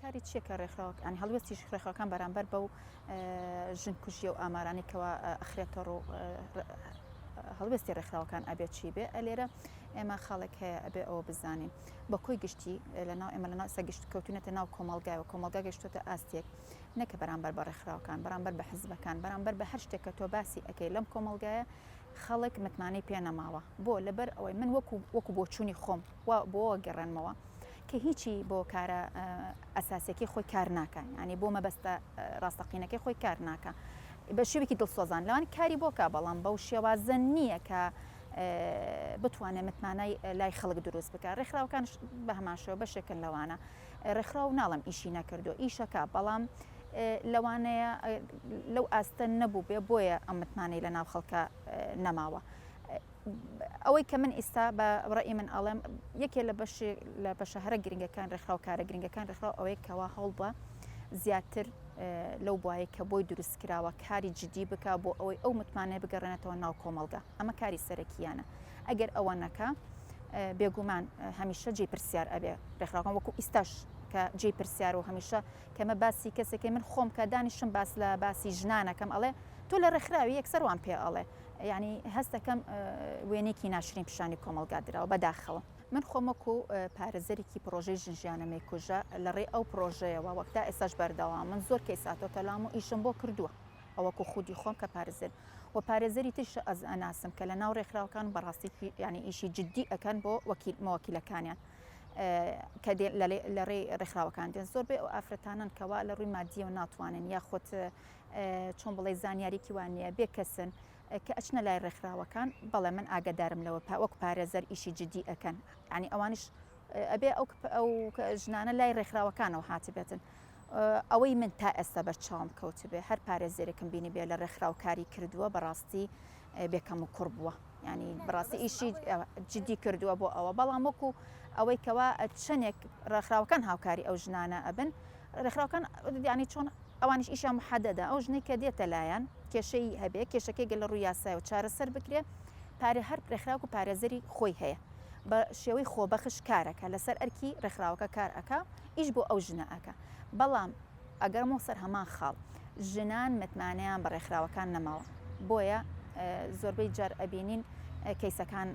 هۆکاری چییە کە ڕێکخراوەکان یانی هەڵوێستی ڕێکخراوەکان بەرامبەر بەو ژن کوژیە و ئامارانەی کەوا ئەخرێتە ڕوو هەڵوێستی ڕێکخراوەکان ئەبێ چی بێ؟ ئەلێرە ئێمە خاڵێک هەیە ئەبێ ئەوە بزانین بە کۆی گشتی لەناو ئێمە لەناو ئێستا گشت کەوتونەتە ناو کۆمەڵگایەوە کۆمەڵگا گەشتۆتە ئاستێک نەکە بەرامبەر بە ڕێکخراوەکان بەرامبەر بە حزبەکان بەرامبەر بە هەر شتێک کە تۆ باسی ئەکەی لەم کۆمەڵگایە خەڵک متمانەی پێ نەماوە بۆ لەبەر ئەوەی من وەکو وەکو بۆچوونی خۆم و بۆ گەڕێنمەوە کە هیچی بۆ کارە ئەساسیەکەی خۆی کار ناکە ینی بۆ مەبەستە ڕاستەقینەکەی خۆی کار ناکە بە شێوێکی دڵسۆزان لەوان کاری بۆکە بەڵام بەو شێوازە نییە کە بتوانێت متمانای لای خەڵک دروست بکە ڕێکخراوەکان بە هەمان شێوە بەشێکن لەوانە ڕێکخراو ناڵم ئیشی نەکردو ئیشەکە بەڵام لەوانەیە لەو ئاستە نەبوو بێ بۆیە ئەم متمانەی لە ناو خەڵکە نەماوە. ئەوەی کە من ئیستا بە ڕەئی من ئەڵێم یەکێ لە بەشێ لە بەشە هەرە گرنگەکان ڕێکخراو کارە گرنگەکان ڕێکخراو ئەوەیە کەوا هەوڵ بە زیاتر لەو بوایە کە بۆی دروست کراوە کاری جدی بکە بۆ ئەوەی ئەو متمانەیە بگەڕێنێتەوە ناو کۆمەڵگا ئەمە کاری سەرەکییانە ئەگەر ئەوە نەکا بێگومان هەمیشە جێی پرسیار ئەبێ ڕێکخراوەکان وەکو ئیستاش کە جێی پرسیار و هەمیشە کەمە باسی کەسێکی من خۆم کە دانیشم باس لە باسی ژنانەکەم ئەڵێ تۆ لە ڕێکخراوی یەکسەر وام پێ ئەڵێ یانی هەست دەکەم وێنەیەکی ناشرین پیشانی کۆمەڵگا دراوە بەداخەوە. من خۆم وەکو پارێزەرێکی پڕۆژەی ژن ژیانە مەیکوژە لە ڕێی ئەو پڕۆژەیەوە وەک تا ئێستاش بەردەوامم من زۆر کەیس هاتۆتە لام و ئیشم بۆ کردووە وەکو خودی خۆم کە پارێزەر و پارێزەری تریش ئەز ئەناسم کە لە ناو ڕێکخراوەکان بەڕاستی یانی ئیشی جدی ئەکەن بۆ وەکیل مەوەکیلەکانیان کە لە ڕێی ڕێکخراوەکان دێن زۆربەی ئەو ئافرەتانەن کەوا لە ڕووی مادیەوە ناتوانن یاخود چۆن بڵێی زانیاریکی وان نییە بێ کەسن کە ئەچنە لای ڕێکخراوەکان بەڵێ من ئاگادارم لەوە وەک پارێزەر ئیشی جدی ئەکەن ینی ئەوانیش ئەبێ ئەو ئەو ژنانە لای ڕێکخراوەکانەوە هاتبێتن ئەوەی من تا ئێستا بەرچاوم کەوتبێ هەر پارێزەرێکم بینی بێ لە ڕێکخراو کاری کردووە بەڕاستی بێکەم و کوڕ بووە ینی بەڕاستی ئیشی جدی کردووە بۆ ئەوە بەڵام وەکو ئەوەی کەوا چەندێک ڕێکخراوەکان هاوکاری ئەو ژنانە ئەبن ڕێکخراوەکان یانی چۆن ئەوانیش ئیشیان محەدەدە ئەو ژنەی کە دێتە لایان کێشەی هەبێ کێشەکەی گەر لە ڕووی یاسایەوە چارەسەر بکرێ پارێ هەر ڕێکخراوک و پارێزەری خۆی هەیە بە شێوەی خۆبەخش کارەکە لەسەر ئەرکی ڕێکخراوەکە کار ئەکا ئیش بۆ ئەو ژنە ئەکا بەڵام ئەگەڕمەوە سەر هەمان خاڵ ژنان متمانەیان بە ڕێکخراوەکان نەماوە بۆیە زۆربەی جار ئەبینین کەیسەکان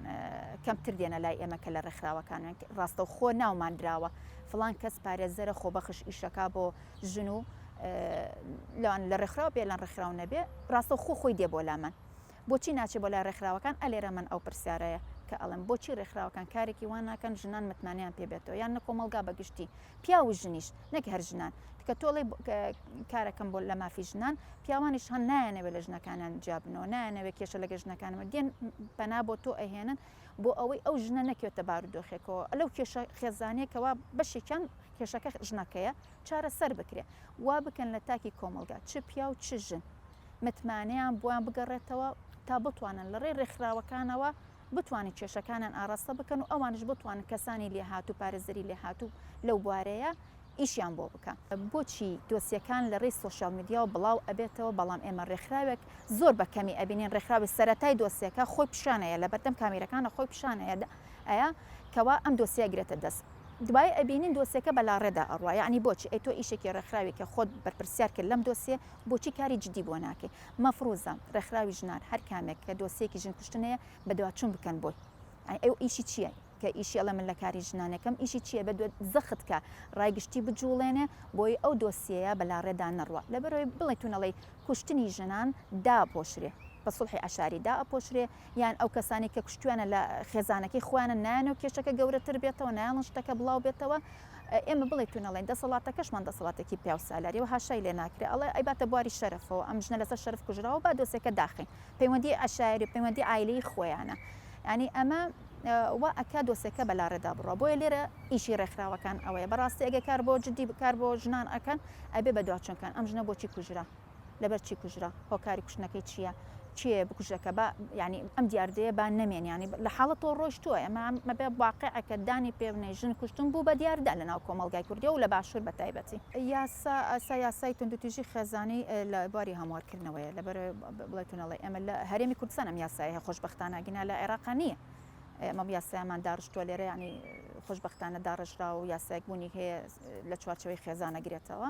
کەمتر دێنە لای ئێمە کە لە ڕێکخراوەکان ڕاستەوخۆ ناومان دراوە فڵان کەس پارێزەرە خۆبەخش ئیشەکا بۆ ژن و لەوان لە ڕێکخراو بێ لەن ڕێکخراو نەبێ ڕاستەوخۆ خۆی دێ بۆ لامان بۆچی ناچێ بۆ لای ڕێکخراوەکان ئەلێرە من ئەو پرسیارەیە کە ئەڵێم بۆچی ڕێکخراوەکان کارێکی وا ناکەن ژنان متمانەیان پێ بێتەوە یان نە کۆمەڵگا بە گشتی پیاو و ژنیش نەک هەر ژنان کە تۆ ئەڵێی کارەکەم بۆ لە مافی ژنان پیاوانیش هەن نایانەوێت لە ژنەکانیان جیابنەوە نایانەوێت کێشە لەگە ژنەکانەوە دێن پەنا بۆ تۆ ئەهێنن بۆ ئەوەی ئەو ژنە نەکەوێتە بارودۆخێکەوە لەو کێشە خێزانیە کەوا بەشێکیان کێشەکە ژنەکەیە چارەسەر بکرێ وا بکەن لە تاکی کۆمەڵگا چ پیاو چ ژن متمانەیان بۆیان بگەڕێتەوە تا بتوانن لە ڕێی ڕێکخراوەکانەوە بتوانن کێشەکانیان ئاڕاستە بکەن و ئەوانیش بتوانن کەسانی لێهاتوو پارێزەری لێهاتوو لەو بوارەیە ئیشیان بۆ بکا. بۆچی دۆسیەکان لە رێی سۆشیال میدیاوە بڵاو ئەبێتەوە بەڵام ئێمە رێکخراوێک زۆر بە کەمی ئەبینین رێکخراوی سەرەتای دۆسیەکە خۆی پیشان ئەیە لەبەردەم کامیرەکانە خۆی پیشان ئەیە کەوا ئەم دۆسیە ئەگرێتە دەست دوایی ئەبینین دۆسیەکە بە لاڕێدا ئەڕوا یەعنی بۆچی ئەی تۆ ئیشێکی رێکخراوی کە خۆت بەرپرسیار کرد لەم دۆسیە بۆچی کاری جدی بۆ ناکەی مەفروزە رێکخراوی ژنان هەر کامێک کە دۆسیەکی ژن کوشتن هەیە بەدواچون بکەن بۆی یەعنی ئەو ئیشی چیە کە ئیشی ئەڵێ من لە کاری ژنانەکەم ئیشی چیە بە زەخت کە ڕای گشتی بجوڵێنێ بۆی ئەو دۆسیەیە بە لاڕێدا نەڕوا لەبەرئەوەی بڵێ تو نەڵێی کوشتنی ژنان داپۆشرێ بە سوڵحی عەشاری دائەپۆشرێ یان ئەو کەسانەی کە کوشتویانە لە خێزانەکەی خۆیانە نایانەوە کێشەکە گەورەتر بێتەوە نایەڵن شتەکە بڵاو بێتەوە ئێمە بڵێ تو نەڵێن دەسەڵاتەکەشمان دەسەڵاتێکی پیاو سالاریە و هاشای لێ ناکرێ ئەڵێ ئەیباتە بواری شەرەفەوە ئەم ژنە لەسەر شەرەف کوژراوە با دۆسیەکە داخەین پەیوەندی عەشایەری و پەیوەندی عایلەیی خۆیانە یانی ئەمە وا ئەکا دۆسێکە بە لاڕێدا بڕوا بۆیە لێرە ئیشی ڕێکخراوەکان ئەوەیە بەڕاستی ئەگەر کار بۆ جدی کار بۆ ژنان ئەکەن ئەبێ بە دواچوون کەن ئەم ژنە بۆچی کوژرا لەبەر چی کوژرا هۆکاری کوشتنەکەی چییە کێیە بکوژەکە با یانی ئەم دیاردەیە با نەمێن یانی لە حاڵەتەوە ڕۆیشتووە ئێمە مەبێ واقعەکە دانی پێ بنێ ژن کوشتن بوو بە دیاردە لە ناو کۆمەڵگای کوردی و لە باشوور بە تایبەتی. یاسا ئاسا یاسای توندوتیژی خێزانی لە بواری هەموارکردنەوەیە لەبەر بڵێ تو نەڵێ ئێمە لە هەرێمی کوردستان ئەم یاسایە هەیە خۆشبەختانە گینا لە عێراقا نییە ئێمە یاسایەمان داڕشتووە لێرە یانی. خۆشبەختانە داڕێژراوە و یاسایەک بوونی هەیە لە چوارچێوەی خێزان ئەگرێتەوە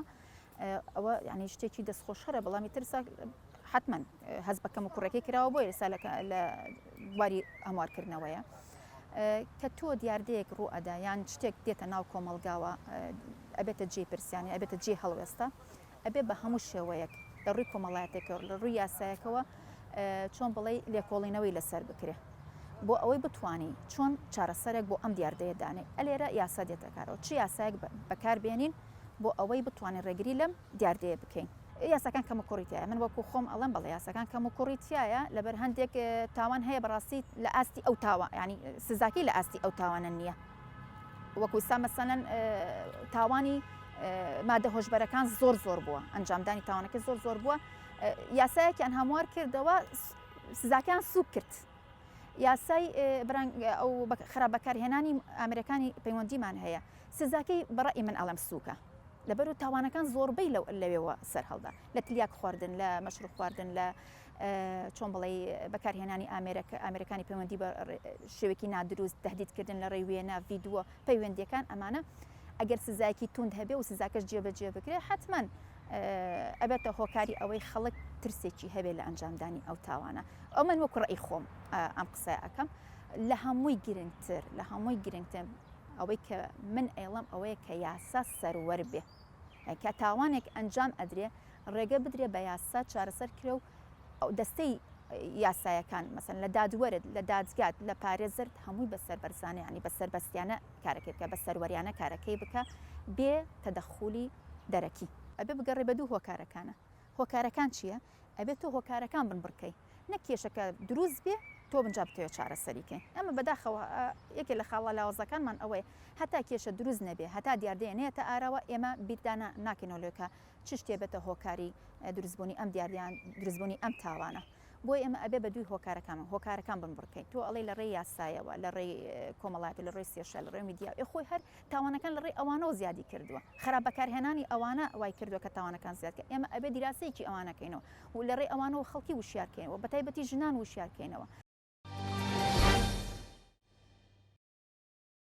ئەوە یعنی شتێکی دەستخۆشەرە بەڵامی ترسا حتمما هەست بە کەم و کوڕەکەی کراوە بۆ ئێستا لە بواری هەموارکردنەوەیە کە تۆ دیاردەیەک ڕوو ئەدا یان شتێک دێتە ناو کۆمەڵگاوە ئەبێتە جێی پرسیانی ئەبێتە جێ هەڵوێستە ئەبێ بە هەموو شێوەیەک لە ڕووی کۆمەڵایەتێکەوە لە ڕووی یاسایەکەوە چۆن بڵێی لێکۆڵینەوەی لەسەر بکرێ بۆ ئەوەی بتانی چۆن چارەسەرێک بۆ ئەم دیاردەیە دانێ ئەلێرە یاسا دێتە کارەوە چ یاسایەک بەکار بێنین بۆ ئەوەی بتوانین ڕێگری لەم دیاردەیە بکەین. یاساکان کەم و کوڕی تایە من وەکو خۆم ئەڵێم بەڵێ یاساکان کەم و کوڕی تایە لەبەر هەندێک تاوان هەیە بەڕاستی لە ئاستی ئەو تاوە ینی سزاکەی لە ئاستی ئەو تاوانە نییە وەکو ئیستا مەسەلەن تاوانی مادە هۆشبەرەکان زۆر زۆر بووە ئەنجامدانی تاوانەکە زۆر زۆر بووە یاسایەکیان هەموار کردەوە سزاکەیان سوک کرد یاسای ئەو خراپ بەکارهێنانی ئامرەکانی پەیوەندیمان هەیە سزاکەی بەڕی من ئەڵم سووکە لەبەر و تاوانەکان زۆربەی لەو لەوێوە سەر هەڵدا لە تلیاک خواردن لە مەشروب خواردن لە چۆن بڵێی بەکارهێنانی ئامێرەکە ئامێرەکانی پەیوەندی بە شێوەیەکی نادروست تهدیدکردن لە ڕێی وێنە ڤیدیۆ پەیوەندیەکان ئەمانە ئەگەر سزایەکی توند هەبێ و سزاکەش جێبەجێ بکرێ حتمما ئەبێتە هۆکاری ئەوەی خەڵک ترسێکی هەبێ لە ئەنجامدانی ئەو تاوانە ئەو من وەکو ڕەئی خۆم ئەم قسەیە ئەکەم لە هەمووی گرنگتر لە هەمووی گرنگتر ئەوەی کە من ئەیڵم ئەوەیە کە یاسا سەروەر بێ کە تاوانێک ئەنجام ئەدرێ ڕێگە بدرێ بە یاسا چارەسەر کرێ و ئەو دەستەی یاسایەکان مەسەن لە دادوەرت لە دادگات لە پارێزەرت هەمووی بە سەربەرزانە ینی بە سەربەستیانە کارەکەی بکە بە سەروەریانە کارەکەی بکە بێ تەدەخولی دەرەکی. ئەبێ بگەڕێ بە دوو هۆکارەکانە هۆکارەکان چییە؟ ئەبێ تۆ هۆکارەکان بنبڕکەی نەک کێشەکە دروست بێ تۆ بنجا بتەوێ چارەسەری کەی ئەمە بەداخەوە یەکێ لە خاڵە لاوازەکانمان ئەوەیە هەتا کێشە دروست نەبێ هەتا دیاردەیە نەیەتە ئاراوە ئێمە بیردانە ناکەینەوە لەوێ کە چ شتێ بێتە هۆکاری دروستبوونی ئەم دیاردەیان دروستبوونی ئەم تاوانە بۆیە ئێمە ئەبێ بە دووی هۆکارەکان هۆکارەکان بنبڕکەین تۆ ئەڵێی لە ڕێی یاسایەوە لە ڕێی کۆمەڵایەتی لە ڕێی سێشە لە ڕێی میدیا ئێ خۆی هەر تاوانەکان لە ڕێی ئەوانەوە زیادی کردووە خراپ بەکارهێنانی ئەوانە وای کردووە کە تاوانەکان زیاد کە ئێمە ئەبێ دیراسەیەکی ئەوانەکەینەوە و لە ڕێی ئەوانەوە خەڵکی وشیار کەینەوە بە تایبەتی ژنان وشیار کەینەوە.